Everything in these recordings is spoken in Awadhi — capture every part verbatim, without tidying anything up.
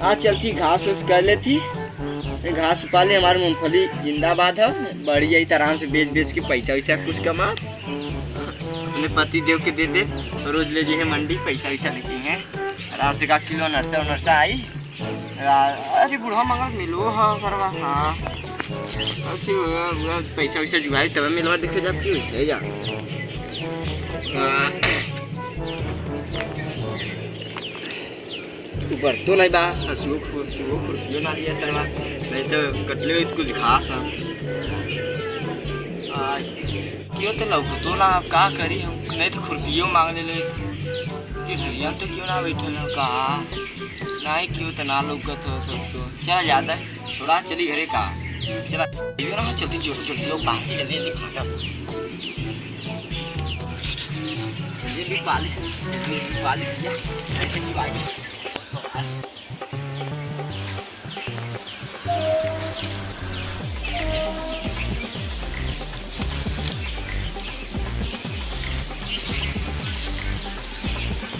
आज चलती घास उस कर लेती, घास उपाले। हमार मूंगफली जिंदाबाद है, बढ़िया ही आराम से बेच बेच के पैसा वैसा कुछ कमा, अपने पति देव के दे दे, रोज ले जाइए मंडी, पैसा वैसा लेती हैं आराम से। का किलो नरसा उनरसा आई। रा-, अरे बूढ़ा मंगल मिलो हा सरवा, हाँ। अच्छी हुआ, हुआ, पैसा वैसा जुगाड़ तब मिलवा देखे जब की वैसे जा। हाँ। ऊपर तो नहीं बा, आ सुओ खुर-, सुओ खुरपियो ना लिया सरवा, नहीं तो कटले होइत कुछ घास हम। आ, क्यों तो लौकतो ना, अब का करी हम, नहीं तो खुरपियो मांग ले लेइत। ये भैया तो क्यों ना बैठल हो, का? नहीं क्यों तो ना लौकत हो सब तो। चल जाता है, छोड़ा, चली घरे का। चला, यो ना, चलती जोर, जोर, लोग बाहर से जल्दी, जल्दी भागा। ये भी पाली, ये भी पाली भैया, ऐसे भी भाई।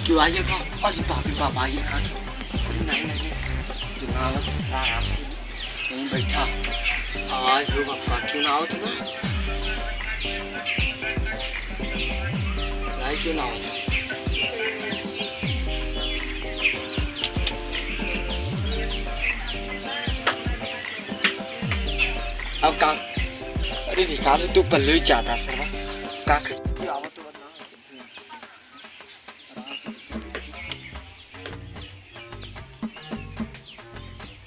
क्यों आई है का? अरे बाप रे बाप, आई है का? अरे नहीं, नहीं, नहीं। क्यों ना आवत? आराम से। यहीं बैठा। आज लोग आपका क्यों ना आवत ना? नहीं, क्यों ना आवत? अब का? अरे भिखारी, तू पल्लू ही चाहता सरवा। का कर?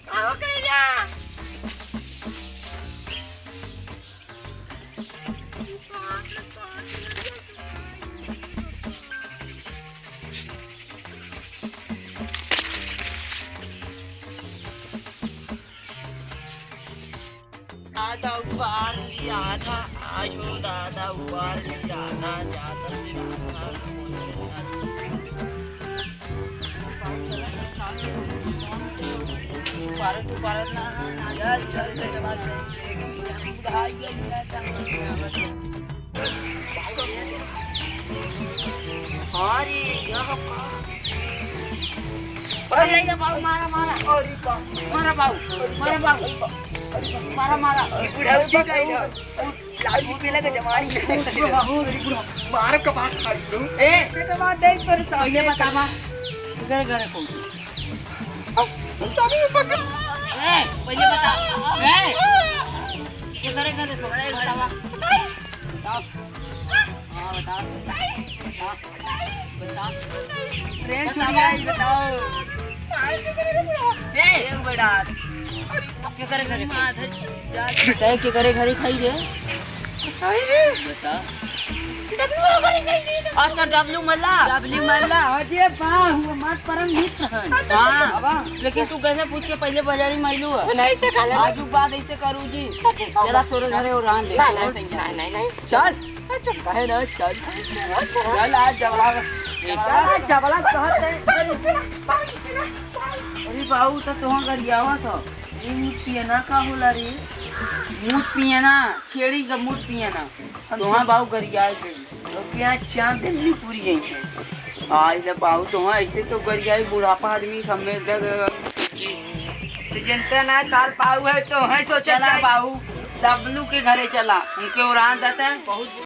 का हो गया? दादा उबार लिया था, आयो दादा उबार लिया था, ज्यादा से ज्यादा। उबारत, उबारत ना, ना, ना, चल, चल, चल, चल, चल, चल, चल, चल, चल, चल, अरे, यह का? अरे, अरे, बाबू, मारा, मारा। अरे, बाप। मारा, बाबू, मारा, बाबू। मारा, मारा। बुढ़ौती का ही ना। लालू पीला का जमाई। बुढ़ा, बुढ़ा, बुढ़ा। मारो का बात फाड़ दो। ए, ये तो बात देख पर तो। पहले बतावा। इधर घर है कौन? अब, तभी पकड़। ए, पहले बता। ए, ये करे घर है, पकड़ा है, बतावा। बताओ। हाँ, बताओ। हाँ, बताओ। ट्रेन छूट गया, ये बताओ। ए, बेटा। के करे घरे खाई? तय के करे घरे खाई रे? बता। आज का डब्लू मल्ला? डब्लू मल्ला, अजय बा, हुआ मात परम मित्र हन। हाँ, अब लेकिन तू कैसे पूछ के पहले बाजारी में आइलू है? नहीं से खा ले। आज के बाद ऐसे करू जी। चला तोरे घरे और रहन दे। नहीं, नहीं, नहीं, नहीं, नहीं। चल। चल, काहे ना, चल। चल, आज जबला, जबला, जबला कहत है। अरे बाबू, तो तुहाँ गरियावा था। ये मूत पियना का होला रे? मूत पियना, छेड़ी का मूत पियना। हम तुहाँ बाबू गरियाए गई। तो क्या चांद दिन नहीं पूरी गई है? आज ले बाबू, तुहाँ ऐसे तो गरियाई बुढ़ापा आदमी सब में दे दे। तो जनता ना तार पाऊ है, तो है सोचा चला बाबू, डब्लू के घरे चला, उनके उड़ान देते हैं। बहुत